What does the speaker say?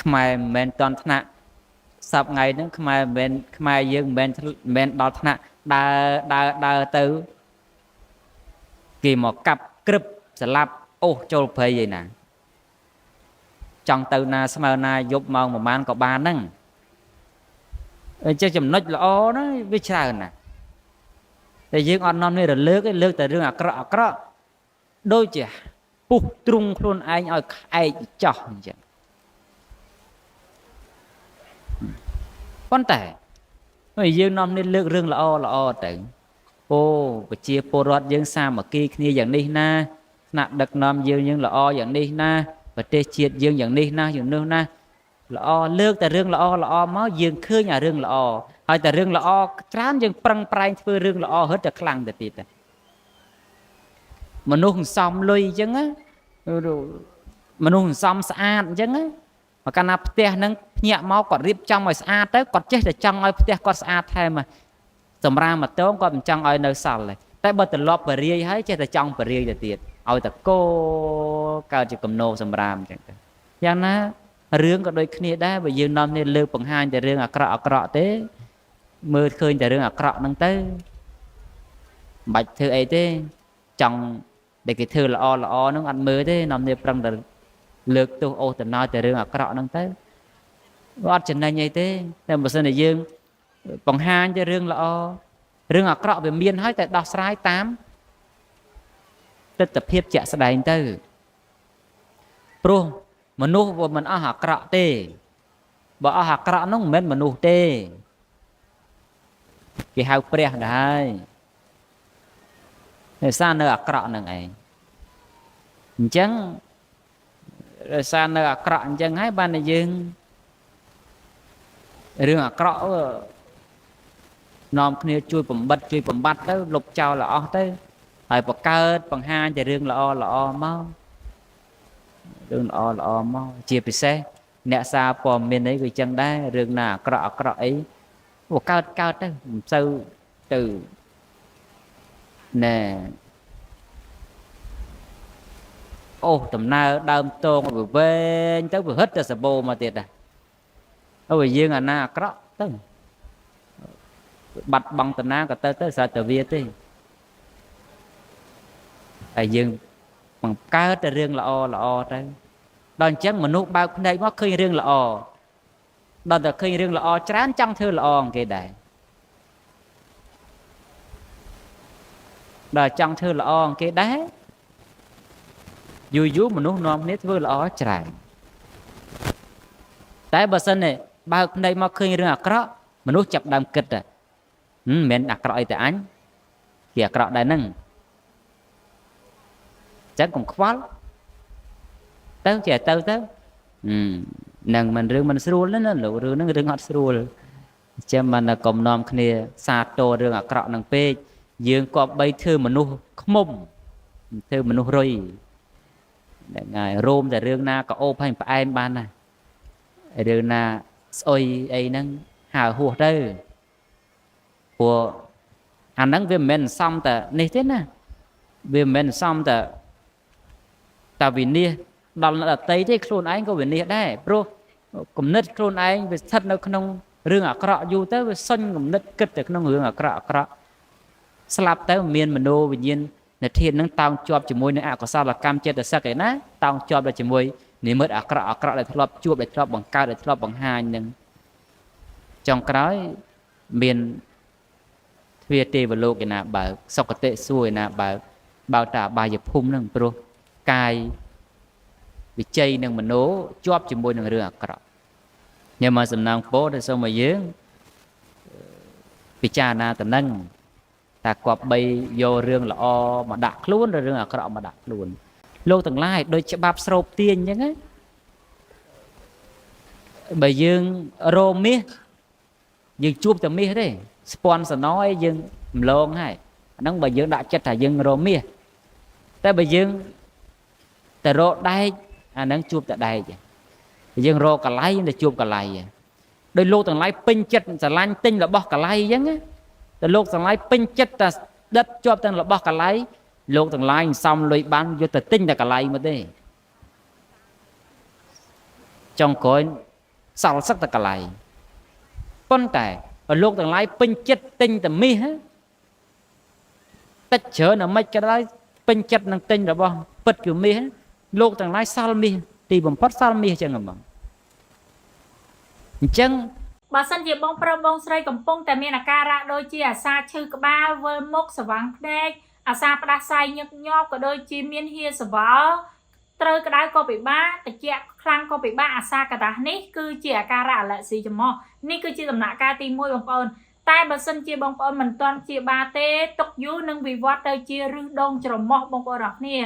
ខ្មែរមិនមែនតន់ថ្នាក់សប្ងៃហ្នឹងខ្មែរមិនមែនខ្មែរយើងមិនមែនដល់ថ្នាក់ដើរដើរដើរទៅគេមកកាប់ក្រឹបស្លាប់អូសចូលព្រៃឯណាចង់ទៅណាស្មើណាយប់ម៉ោងប្រហែលក៏បានហ្នឹងអញ្ចឹងចំណុចល្អណាវាច្រើនណាស់តែយើងអត់នាំនេះរលើកទេលើកតែរឿងអាក្រក់អាក្រក់ដូចជាពុះទ្រុងខ្លួនឯងឲ្យក្អែកចោះអញ្ចឹងប៉ុន្តែយើងនាំនេះលើករឿងល្អល្អទៅអូប្រជាពលរដ្ឋយើងសាមគ្គីគ្នាយ៉ាងនេះណាថ្នាក់ដឹកនាំយើងយើងល្អយ៉ាងនេះណាប្រទេសជាតិយើងយ៉ាងនេះណាយ៉ាងនោះណាល្អលើកតែរឿងល្អល្អមកយើងឃើញអារឿងល្អហើយតែរឿងល្អច្រើនយើងប្រឹងប្រែងធ្វើរឿងល្អហិតតែខ្លាំងទៅទៀតមនុស្សសំលុយអញ្ចឹងណាមនុស្សសំស្អាតអញ្ចឹងណាមកកាលណាផ្ទះហ្នឹងភ្ញាក់មកគាត់រៀបចំឲ្យស្អាតទៅគាត់ចេះតែចង់ឲ្យផ្ទះគាត់ស្អាតថែមសម្រាមមកតងគាត់មិនចង់ឲ្យនៅសល់ទេតែបើត្រឡប់បរិយាយហើយចេះតែចង់បរិយាយទៅទៀតឲ្យតែគោកើតជាកំណោសម្រាមអញ្ចឹងទៅយ៉ាងណារឿងក៏ដូចគ្នាដែរបើយើងនាំគ្នាលើកបង្ហាញតែរឿងអាក្រក់អាក្រក់ទេមើលឃើញតែរឿងអាក្រក់ហ្នឹងទៅមិនបាច់ធ្វើអីទេចង់ដែលគេធ្វើល្អល្អហ្នឹងអត់មើលទេនាំគ្នាប្រឹងតែលើកទោសអូសតំណតែរឿងអាក្រក់ហ្នឹងទៅអត់ចំណេញអីទេតែបើសិនជាយើងបង្ហាញតែរឿងល្អរឿងអាក្រក់វាមានហើយតែដោះស្រាយតាមទិដ្ឋភាពជាក់ស្ដែងទៅព្រោះមនុស្សវាមិនអស់អាក្រក់ទេបើអស់អាក្រក់នោះមិនមែនមនុស្សទេគេហៅព្រះដែរដោយសារនៅអាក្រក់ហ្នឹងឯងអញ្ចឹងដោយសារនៅអាក្រក់អញ្ចឹងហើយបានតែយើងរឿងអាក្រក់នាំគ្នាជួយបំបិតជួយបំបត្តិទៅលុបចោលឲ្យអស់ទៅហើយបង្កើតបង្ហាញតែរឿងល្អល្អមករឿងល្អល្អមកជាពិសេសអ្នកសារព័ត៌មានអីក៏ចឹងដែររឿងណាអាក្រក់អាក្រក់អីវាកើតកើតទៅមិនសូវទៅណែអូសដំណើរដើមតងវាវែងទៅវាហិតតែសបោមកទៀតដែរហើយយើងអាណាអាក្រក់ទៅបាត់បង់តាណាក៏ទៅទៅស្រេចតែវាទេតែយើងបង្កើតតែរឿងល្អល្អទៅដល់អញ្ចឹងមនុស្សបើកភ្នែកមកឃើញរឿងល្អដល់តែឃើញរឿងល្អច្រើនចង់ធ្វើល្អគេដែរដល់ចង់ធ្វើល្អគេដែរយូរយូរមនុស្សនាំគ្នាធ្វើល្អច្រើនតែបើសិនទេបើកភ្នែកមកឃើញរឿងអាក្រក់មនុស្សចាប់ដើមគិតមិនមែនអាក្រក់អីតែអញគេអាក្រក់ដែរហ្នឹងចឹងកុំខ្វល់ទៅចេះទៅទៅនឹងមិនរឿងមិនស្រួលណាលោករឿងហ្នឹងរឿងអត់ស្រួលចាំមិនកុំនាំគ្នាសាទររឿងអាក្រក់ហ្នឹងពេកយើងគប្បីធ្វើមនុស្សខ្មុំធ្វើមនុស្សរុយហ្នឹងហើយរោមតែរឿងណាក៏អូបឲ្យផ្អែមបានដែររឿងណាស្អុយអីហ្នឹងហើហួសទៅព្រោះអាហ្នឹងវាមិនមែនសំតែនេះទេណាវាមិនមែនសំតែតាវិនិច្ឆ័យដល់អ្នកដតីទេខ្លួនឯងក៏វិនិច្ឆ័យដែរព្រោះគំនិតខ្លួនឯងវាស្ថិតនៅក្នុងរឿងអាក្រក់យូរទៅវាសុញគំនិតគិតតែក្នុងរឿងអាក្រក់អាក្រក់ស្លាប់ទៅមានមโนវិញ្ញាណធាតុនឹងតោងជាប់ជាមួយនឹងអកុសលកម្មចេតសិកឯណាតោងជាប់ទៅជាមួយនិមិត្តអាក្រក់អាក្រក់ដែលធ្លាប់ជួបដែលធ្លាប់បង្កើតដែលធ្លាប់បង្ហាញនឹងចុងក្រោយមានទ្វាទេវលោកឯណាបើកសុគតិសួគ៌ឯណាបើកបើកតែអបាយភូមិនឹងព្រោះកាយវិជ័យនិងមโนជាប់ជាមួយនឹងរឿងអាក្រក់ញ៉ាំមកសំណាងពោដែលសូមឲ្យយើងពិចារណាទៅនឹងតែគប្បីយករឿងល្អមកដាក់ខ្លួនឬរឿងអាក្រក់មកដាក់ខ្លួនលោកទាំងឡាយដូចច្បាប់ស្រូបទាញអញ្ចឹងណាបើយើងរោមាសយើងជួបតែមាសទេស្ពាន់សណអីយើងម្លងហើយអាហ្នឹងបើយើងដាក់ចិត្តថាយើងរោមាសតែបើយើងតែរកដែកអាហ្នឹងជួបតែដែកយើងរកកលៃតែជួបកលៃដោយលោកទាំងឡាយពេញចិត្តស្រឡាញ់ទិញរបស់កលៃអញ្ចឹងណាតែលោកទាំងឡាយពេញចិត្តតែដិតជាប់ទាំងរបស់កលៃលោកទាំងឡាយសំលុយបានយកទៅទិញតែកលៃមកទេចុងក្រោយ សល់សឹកតែកន្លែងប៉ុន្តែបើលោកទាំងឡាយពេញចិត្តទិញតែមាសតិចច្រើនអាម៉េចក៏ដោយពេញចិត្តនឹងទិញរបស់ពិតគឺមាសលោកទាំងឡាយសល់មាសទីបំផុតសល់មាសចឹងហ្មងអញ្ចឹង បើសិនជាបងប្រុសបងស្រីកំពុងតែមានអាការៈដូចជាអាសាឈឺក្បាលវិលមុខស្វាងភ្នែកអាសាផ្ដាសាយញឹកញាប់ក៏ដូចជាមានហៀសវល់ត្រូវក្តៅក៏ពិបាកត្រជាក់ខ្លាំងក៏ពិបាកអាសាកដាស់នេះគឺជាអាការៈអាឡែស៊ីច្រមុះនេះគឺជាដំណាក់កាលទី1បងប្អូនតែបើសិនជាបងប្អូនមិនទាន់ព្យាបាលទេទុកយូរនឹងវិវត្តទៅជាឫសដូងច្រមុះបងប្អូនអរគ្នា។